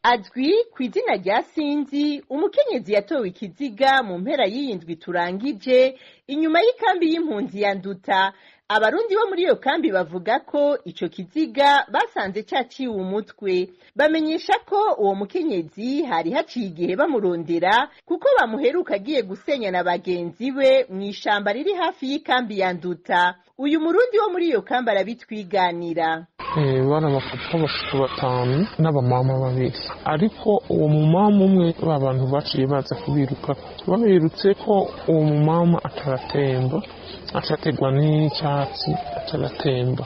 Azwi ku izina rya Sinzi, umukenyezi yatowe ikiziga mu mpera y'iyi ndwi turangije inyuma y'ikambi y'impunzi ya Nduta. Abarundi bo muri iyo kambi bavuga ko ico kiziga basanze caciwe umutwe. Bamenyesha ko uwo mukenyezi hari haciye igihe bamurondera kuko bamuheruka agiye gusenya na bagenzi be mw'ishamba riri hafi y'ikambi ya Nduta. Uyu murundi wo muri iyo kambi arabitwiganira. Bari abapapa bashika batanu n'abamama babiri, ariko uwo mumama umwe ba bantu baciye baza kubiruka babirutse ko uwo mumama ataratemba, acategwa n'icyatsi ataratemba,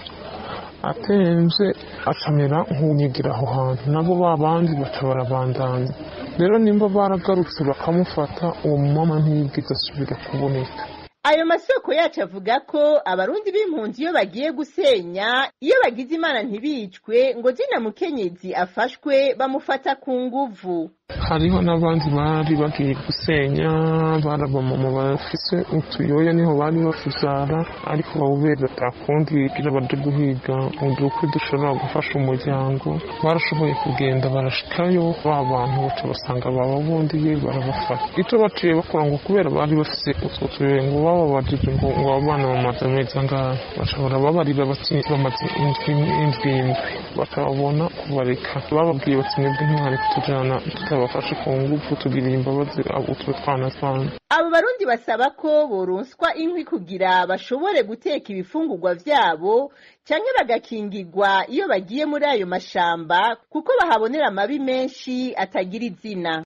atemvye acamera nk'uwunyigira aho hantu, nabo ba bandi baca barabandanya. Rero nimba baragarutse bakamufata, uwo mumama ntiyigeze asubira kuboneka. Ayo masoko yacu avuga ko abarundi b'impunzi iyo bagiye gusenya, iyo bagize Imana ntibicwe, ngo zina mukenyezi afashwe bamufata ku nguvu. Hariho n'abandi bari bagiye gusenya, bari abamama bafise utuyoya niho bari bakivyara, ariko bawubera atakundi kugira baje guhiga udukwi dushobora gufasha umuryango. Barashoboye kugenda barashikayo, ba bantu baca basanga bababundiye barabafata. Ico baciye bakora ngo kubera bari bafise utwo tuyoya, ngo bababajije ngo abo bana bamaze amezi angahe, baca barababarira bati bamaze indwi indwi indwi, baca babona kubareka. Bababwiye bati mwebwe ntimwari kutujana tutabafashe ku ngufu, tugiriye imbabazi utwo twana twanyu. Abo barundi basaba ko boronswa inkwi kugira bashobore guteka ibifungurwa vyabo, canke bagakingirwa iyo bagiye muri ayo mashamba kuko bahabonera amabi menshi atagira izina.